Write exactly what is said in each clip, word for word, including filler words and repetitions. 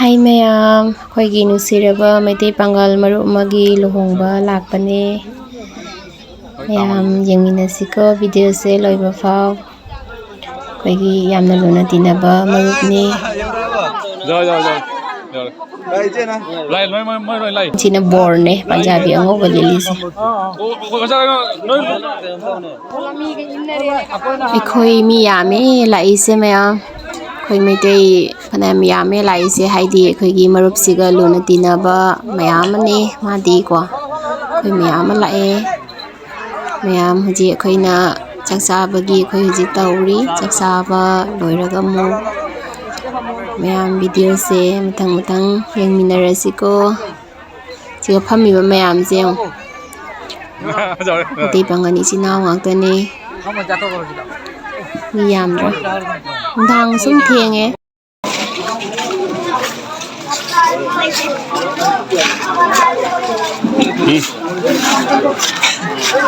ꯍꯥꯏ ꯃꯌꯥꯝ, ꯑꯩꯈꯣꯏꯒꯤ ꯅꯨꯡꯁꯤꯔꯕ ꯃꯩꯇꯩ ꯄꯥꯉꯜ ꯃꯔꯨꯞ ꯑꯃꯒꯤ ꯂꯨꯍꯣꯡꯕ ꯂꯥꯛꯄꯅꯦ꯫ ꯃꯌꯥꯝ ꯌꯦꯡꯃꯤꯟꯅꯁꯤꯀꯣ ꯚꯤꯗꯤꯑꯣꯁꯦ ꯂꯣꯏꯕ ꯐꯥꯎ꯫ ꯑꯩꯈꯣꯏꯒꯤ ꯌꯥꯝꯅ ꯂꯨꯅ ꯇꯤꯟꯅꯕ ꯃꯔꯨꯞꯅꯤ꯫ ꯂꯥꯏ, ꯂꯣꯏ, ꯃꯣꯏ, ꯃꯣꯏ ꯂꯣꯏ ꯂꯥꯏ꯫ ꯁꯤꯅ ꯕꯣꯔꯅꯦ, ꯄꯟꯖꯥꯕꯤ ꯑꯉꯧꯕ ꯂꯤꯠꯂꯤꯁꯦ꯫ ꯑꯣ, ꯑꯣ, ꯑꯣ, ꯉꯁꯥꯏ ꯅꯣꯏ ꯑꯩꯈꯣꯏ ꯃꯤ ꯌꯥꯝꯃꯦ ꯂꯥꯛꯏꯁꯦ ꯃꯌꯥꯝ꯫ ꯑꯩꯈꯣꯏ ꯃꯩꯇꯩ ꯐꯅꯌꯥꯝ ꯌꯥꯝꯃꯦ ꯂꯥꯛꯏꯁꯦ, ꯍꯥꯏꯗꯤ ꯑꯩꯈꯣꯏꯒꯤ ꯃꯔꯨꯞꯁꯤꯒ ꯂꯨꯅ ꯇꯤꯟꯅꯕ ꯃꯌꯥꯝ ꯑꯃꯅꯦ ꯃꯥꯗꯤꯀꯣ꯫ ꯑꯩꯈꯣꯏ ꯃꯌꯥꯝ ꯑꯃ ꯂꯥꯛꯑꯦ꯫ ꯃꯌꯥꯝ ꯍꯧꯖꯤꯛ ꯑꯩꯈꯣꯏꯅ ꯆꯥꯛ ꯆꯥꯕꯒꯤ ꯑꯩꯈꯣꯏ ꯍꯧꯖꯤꯛ ꯇꯧꯔꯤ꯫ ꯆꯥꯛ ꯆꯥꯕ ꯂꯣꯏꯔꯒ ꯑꯃꯨꯛ ꯃꯌꯥꯝ ꯚꯤꯗꯤꯑꯣꯁꯦ ꯃꯊꯪ ꯃꯊꯪ ꯌꯦꯡꯃꯤꯟꯅꯔꯁꯤꯀꯣ꯫ ꯁꯤꯒ ꯐꯝꯃꯤꯕ ꯃꯌꯥꯝꯁꯦ ꯌꯦꯡꯉꯣ꯫ ꯃꯩꯇꯩ ꯄꯥꯉꯜ ꯏꯆꯤꯟ ꯏꯅꯥꯎ ꯉꯥꯛꯇꯅꯦ꯫ ꯃꯤ ꯌꯥꯝꯗ꯭ꯔꯦ꯫ ꯅꯨꯡꯗꯥꯡ ꯁꯨꯝ ꯊꯦꯡꯉꯦ꯫ ꯎꯝ꯫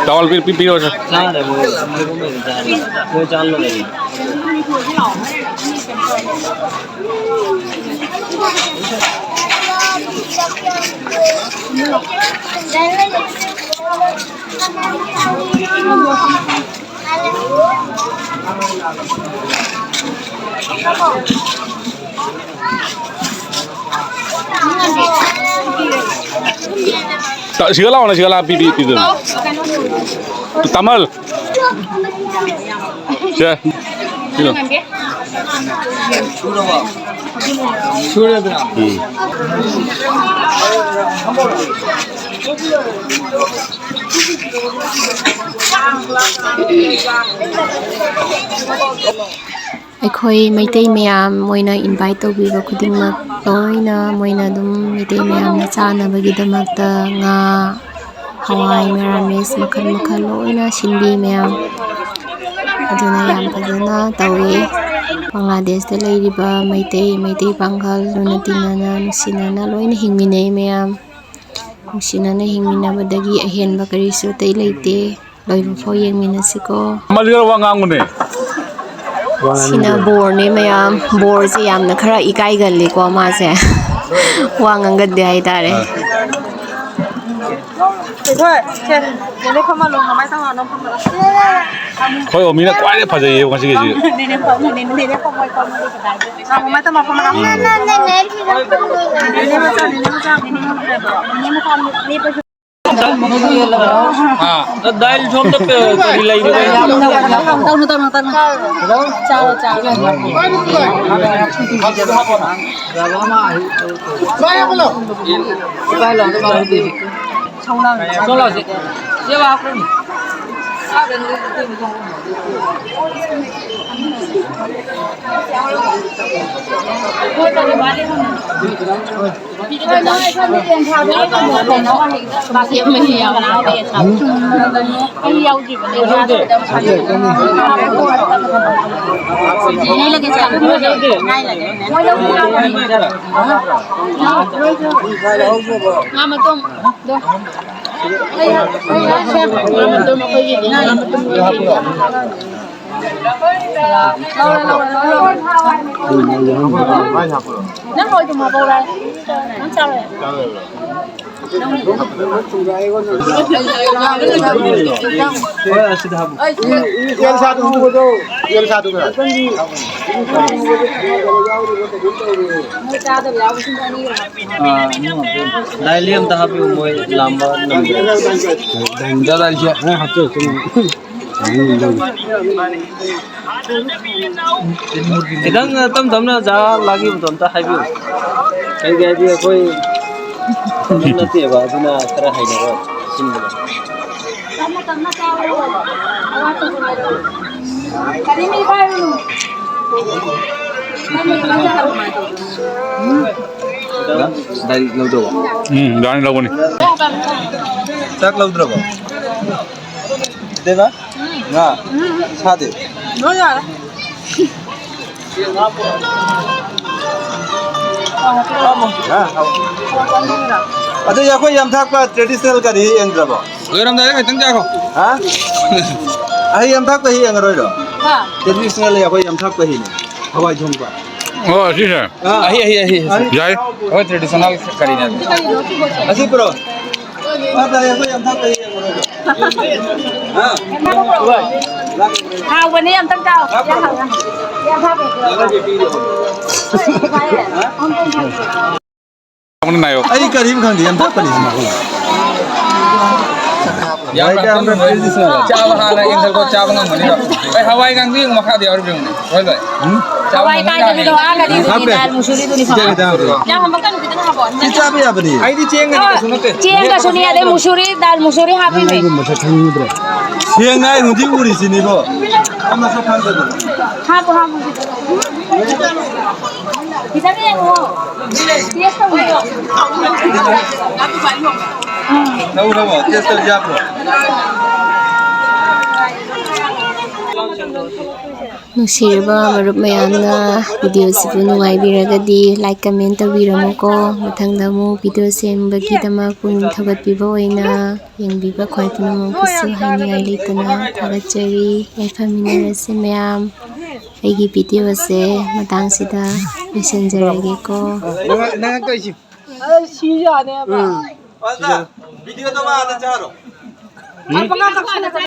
ꯇꯥꯋꯜ ꯄꯤ-, ꯄꯤ-, ꯄꯤꯔꯣ, ꯁꯥꯔ꯫ ꯆꯥꯗ꯭ꯔꯦ ꯃꯣꯏ, ꯃꯣꯏ ꯄꯨꯝꯕꯩꯗꯤ ꯆꯥꯗ꯭ꯔꯦ꯫ ꯃꯣꯏ ꯆꯥ ꯂꯣꯏꯔꯦ꯫ ꯁꯤꯒ ꯂꯥꯛꯑꯣꯅꯦ, ꯁꯤꯒ ꯂꯥꯛꯑ ꯄꯤ-, ꯄꯤ-, ꯄꯤꯗꯣꯏꯅꯦ꯫ ꯇꯥꯃꯜ꯫ ꯁꯦ, ꯁꯤꯂꯣ꯫ ꯎꯝ꯫ ꯑꯩꯈꯣꯏ ꯃꯩꯇꯩ ꯃꯌꯥꯝ ꯃꯣꯏꯅ invite ꯇꯧꯕꯤꯕ ꯈꯨꯗꯤꯡꯃꯛ ꯂꯣꯏꯅ ꯃꯣꯏꯅ ꯑꯗꯨꯝ ꯃꯩꯇꯩ ꯃꯌꯥꯝꯅ ꯆꯥꯅꯕꯒꯤꯗꯃꯛꯇ ꯉꯥ, ꯍꯋꯥꯏ, ꯃꯦꯔꯥꯃꯦꯁ ꯃꯈꯜ ꯃꯈꯜ ꯂꯣꯏꯅ ꯁꯤꯟꯕꯤ ꯃꯌꯥꯝ꯫ ꯑꯗꯨꯅ ꯌꯥꯝ ꯐꯖꯅ ꯇꯧꯏ꯫ ꯕꯪꯒ꯭ꯂꯥꯗꯦꯁꯇ ꯂꯩꯔꯤꯕ ꯃꯩꯇꯩ, ꯃꯩꯇꯩ ꯄꯥꯡꯒꯜ ꯂꯨꯅ ꯇꯤꯟꯅꯅ ꯅꯨꯡꯁꯤꯅꯅ ꯂꯣꯏꯅ ꯍꯤꯡꯃꯤꯟꯅꯩ ꯃꯌꯥꯝ꯫ ꯅꯨꯡꯁꯤꯅꯅ ꯍꯤꯡꯃꯤꯟꯅꯕꯗꯒꯤ ꯑꯍꯦꯟꯕ ꯀꯔꯤꯁꯨ ꯑꯇꯩ ꯂꯩꯇꯦ꯫ ꯂꯣꯏꯕ ꯐꯥꯎ ꯌꯦꯡꯃꯤꯟꯅꯁꯤꯀꯣ꯫ ꯑꯃꯗꯨꯒ ꯋꯥ ꯉꯥꯡꯉꯨꯅꯦ꯫ ꯁꯤꯅ ꯕꯣꯔꯅꯦ ꯃꯌꯥꯝ꯫ ꯕꯣꯔꯁꯦ ꯌꯥꯝꯅ ꯈꯔ ꯏꯀꯥꯏꯒꯜꯂꯤꯀꯣ ꯃꯥꯁꯦ꯫ ꯋꯥ ꯉꯥꯡꯒꯟꯗꯦ ꯍꯥꯏꯇꯥꯔꯦ꯫ ꯑꯥ꯫ ꯍꯣꯏ, ꯁꯦ, ꯅꯦꯅꯦ ꯐꯝꯍꯜꯂꯣ, ꯃꯃꯥꯏ ꯇꯥꯃꯣ ꯑꯗꯨꯝ ꯐꯝꯍꯜꯂꯣ꯫ ꯑꯩꯈꯣꯏ ꯑꯣꯃꯤꯅ ꯈ꯭ꯋꯥꯏꯗꯩ ꯐꯖꯩꯌꯦ ꯉꯁꯤꯒꯤꯁꯤ꯫ ꯅꯦꯅꯦ ꯐꯝ-, ꯅꯦꯅꯦ, ꯅꯦꯅꯦ ꯐꯝꯃꯣ, ꯑꯩ ꯐꯝꯃꯒꯦ ꯀꯗꯥꯏꯗ? ꯑꯥ, ꯃꯃꯥꯏ ꯇꯥꯃꯣ ꯐꯝꯍꯜꯂꯣ꯫ ꯅꯦꯅꯦ ꯃꯆꯥ, ꯅꯦꯅꯦ ꯃꯆꯥ ꯐꯝꯍꯜꯂꯣ꯫ ꯅꯦꯅꯦ ꯃꯆꯥ ꯂꯦꯞꯄꯁꯨ ꯗꯥꯏꯜ ꯁꯣꯝꯗ ꯄꯦ-, ꯀꯔꯤ ꯂꯩꯔꯤꯕ? ꯇꯧꯅꯨ, ꯇꯧꯅꯨ, ꯇꯧꯅꯨ꯫ ꯆꯥꯔꯣ, ꯆꯥꯔꯣ꯫ ꯆꯣꯂꯥꯁꯦ꯫ ꯁꯦ ꯋꯥ ꯍꯥꯞꯈ꯭ꯔꯅꯤ꯫ ꯉꯥ ꯃꯇꯨꯝ꯫ ꯅꯪ ꯍꯣꯏ ꯑꯗꯨꯝ ꯍꯥꯞꯄꯧꯔꯣ꯫ ꯅꯪ ꯆꯥꯔꯣꯏ? ꯌꯦꯟ ꯁꯥꯗꯨ ꯍꯧꯕꯗꯣ, ꯌꯦꯟ ꯁꯥꯗꯨꯒ꯫ ꯗꯥꯏꯂꯤ ꯑꯝꯇ ꯍꯥꯞꯄꯤꯌꯨ, ꯃꯣꯏ ꯂꯥꯝꯕ ꯅꯪꯗ꯭ꯔꯦ꯫ ꯗꯥꯏꯂꯤ ꯍꯥꯞꯆꯔꯛꯀꯅꯤ꯫ ꯈꯤꯇꯪ ꯇꯞ ꯇꯞꯅ ꯖꯥ ꯂꯥꯡꯈꯤꯕꯗꯣ ꯑꯝꯇ ꯍꯥꯏꯕꯤꯌꯨ꯫ ꯀꯩꯒꯤ ꯍꯥꯏꯗꯤ ꯑꯩꯈꯣꯏ ꯅꯠꯇꯦꯕ, ꯑꯗꯨꯅ ꯈꯔ ꯍꯩꯅꯔꯣꯏ ꯁꯤꯟꯕꯗꯣ꯫ ꯗꯥꯏꯔꯦꯛ ꯂꯧꯗꯧꯕ꯫ ꯎꯝ, ꯗꯥꯏꯔꯦꯛ ꯂꯧꯕꯅꯤ꯫ ꯆꯥꯛ ꯂꯧꯗ꯭ꯔꯕꯣ? ꯏꯇꯩꯃ? ꯉꯥ? ꯁꯥꯗꯦ? ꯂꯣꯏ ꯌꯥꯔꯦ꯫ ꯑꯗꯨꯗꯤ ꯑꯩꯈꯣꯏ ꯌꯥꯝ ꯊꯥꯛꯄ traditional ꯀꯔꯤ ꯌꯦꯡꯗ꯭ꯔꯕꯣ? ꯂꯣꯏꯔꯝꯗꯥꯏꯗ ꯈꯤꯇꯪ ꯆꯥꯈꯣ꯫ ꯍꯥ? ꯑꯩ ꯌꯥꯝ ꯊꯥꯛꯄ ꯌꯦꯡꯉꯔꯣꯏꯗ꯭ꯔꯣ? Traditional ꯑꯩꯈꯣꯏ ꯌꯥꯝ ꯊꯥꯛꯄ ꯍꯤꯅꯦ꯫ ꯍꯋꯥꯏ ꯊꯣꯡꯕ꯫ ꯑꯣ, ꯑꯁꯤꯁꯦ? ꯑꯥ꯫ ꯑꯍꯤ, ꯑꯍꯤ, ꯑꯍꯤ, ꯑꯍꯤ꯫ ꯌꯥꯏ꯫ ꯑꯩꯈꯣꯏ traditional ꯀꯔꯤꯅꯦ? ꯑꯁꯤ ꯄꯨꯔꯛꯑꯣ꯫ ꯑꯥ, ꯇꯥꯏ, ꯑꯩꯈꯣꯏ ꯌꯥꯝ ꯊꯥꯛꯄ ꯍꯤ꯫ ꯑꯥ꯫ ꯍꯥꯎꯕꯅꯦ, ꯑꯝꯇꯪ ꯆꯥꯎ꯫ ꯌꯥꯝ ꯍꯥꯎꯕꯅꯦ꯫ ꯌꯥꯝ ꯍꯥꯎꯕꯅꯦ꯫ ꯅꯥꯏꯌꯣ꯫ ꯑꯩ ꯀꯔꯤꯝ ꯈꯪꯗꯦ, ꯌꯥꯝ ꯊꯥꯛꯄꯅꯤ꯫ ꯌꯥꯝ ꯌꯥꯏ, ꯌꯥꯝ ꯌꯥꯝ ꯆꯥꯕ ꯍꯥꯟꯅ ꯏꯟꯊꯣꯛꯄ ꯆꯥꯕ ꯉꯝꯒꯅꯤꯕ꯫ ꯑꯩ ꯍꯋꯥꯏ ꯉꯥꯡꯗꯤ ꯌꯦꯡꯉꯨ, ꯃꯈꯥꯗ ꯌꯥꯎꯔꯤꯕ ꯌꯦꯡꯉꯨꯅꯦ꯫ ꯍꯣꯏ, ꯂꯣꯏ꯫ ꯆꯥꯕ ꯍꯋꯥꯏ ꯉꯝꯒꯅꯤ ꯀꯥꯏꯗꯕꯤꯗꯣ ꯌꯥꯅꯤ꯫ ꯑꯥ, ꯀꯔꯤ ꯍꯥꯞꯄꯦ꯫ ꯗꯥꯜ ꯃꯨꯁꯨꯔꯤꯗꯨꯅꯤ ꯏꯆꯦ ꯐꯥꯎ꯫ ꯈꯤꯇꯪ ꯍꯥꯞꯄꯦ꯫ ꯌꯥꯝ ꯍꯥꯞꯄꯛꯀꯅꯨ, ꯈꯤꯇꯪ ꯍꯥꯞꯄꯛꯑꯣ꯫ ꯁꯤ ꯆꯥꯕ ꯌꯥꯕꯅꯤ꯫ ꯑꯩꯗꯤ ꯆꯦꯡꯒꯗꯤ ꯀꯩꯁꯨ ꯅꯠꯇꯦ꯫ ꯆꯦꯡꯒꯁꯨꯅꯤ, ꯑꯗꯩ ꯃꯨꯁꯨꯔꯤ, ꯗꯥꯜ ꯃꯨꯁꯨꯔꯤ ꯍꯥꯞꯄꯤꯅꯦ꯫ ꯅꯪ ꯃꯁꯛ ꯈꯪꯅꯤꯡꯗ꯭ꯔꯦ꯫ ꯁꯦꯡꯅ ꯑꯩ ꯍꯧꯖꯤꯛ ꯎꯔꯤꯁꯤꯅꯤꯀꯣ꯫ ꯃꯁꯛ ꯈꯪꯗꯕꯅꯤ꯫ ꯍꯥꯞꯄꯨ, ꯍꯥꯞꯄꯨ꯫ ꯈꯤꯇꯪ ꯌꯦꯡꯉꯣ꯫ Taste ꯇꯧꯋꯦ꯫ ꯂꯧꯔꯕꯣ? Taste ꯇꯧ ꯌꯥꯕ꯭ꯔꯣ? ꯅꯨꯡꯁꯤꯔꯕ ꯃꯔꯨꯞ ꯃꯌꯥꯝꯅ video ꯁꯤꯕꯨ ꯅꯨꯡꯉꯥꯏꯕꯤꯔꯒꯗꯤ like, comment ꯇꯧꯕꯤꯔꯝꯃꯨꯀꯣ꯫ ꯃꯊꯪꯗ ꯑꯃꯨꯛ video ꯁꯦꯝꯕꯒꯤꯗꯃꯛ ꯄꯨꯛꯅꯤꯡ ꯊꯧꯒꯠꯄꯤꯕ ꯑꯣꯏꯅ ꯌꯦꯡꯕꯤꯕ ꯈ꯭ꯋꯥꯏ ꯄꯨꯝꯅꯃꯛꯄꯨꯁꯨ ꯍꯥꯏꯅꯤꯡꯉꯥꯏ ꯂꯩꯇꯅ ꯊꯥꯒꯠꯆꯔꯤ꯫ ꯌꯥꯏꯐꯃꯤꯟꯅꯔꯁꯤ ꯃꯌꯥꯝ꯫ ꯑꯩꯒꯤ video ꯁꯦ ꯃꯇꯥꯡꯁꯤꯗ ꯂꯣꯏꯁꯤꯟꯖꯔꯒꯦꯀꯣ꯫ ꯅꯪ, ꯅꯪ ꯇꯧꯏꯁꯤ꯫ ꯑꯩ ꯁꯤ ꯌꯥꯅꯦꯕ꯫ ꯎꯝ꯫ ꯑꯗ, video ꯗꯣ ꯃꯥ ꯑꯗ ꯆꯥꯔꯣ꯫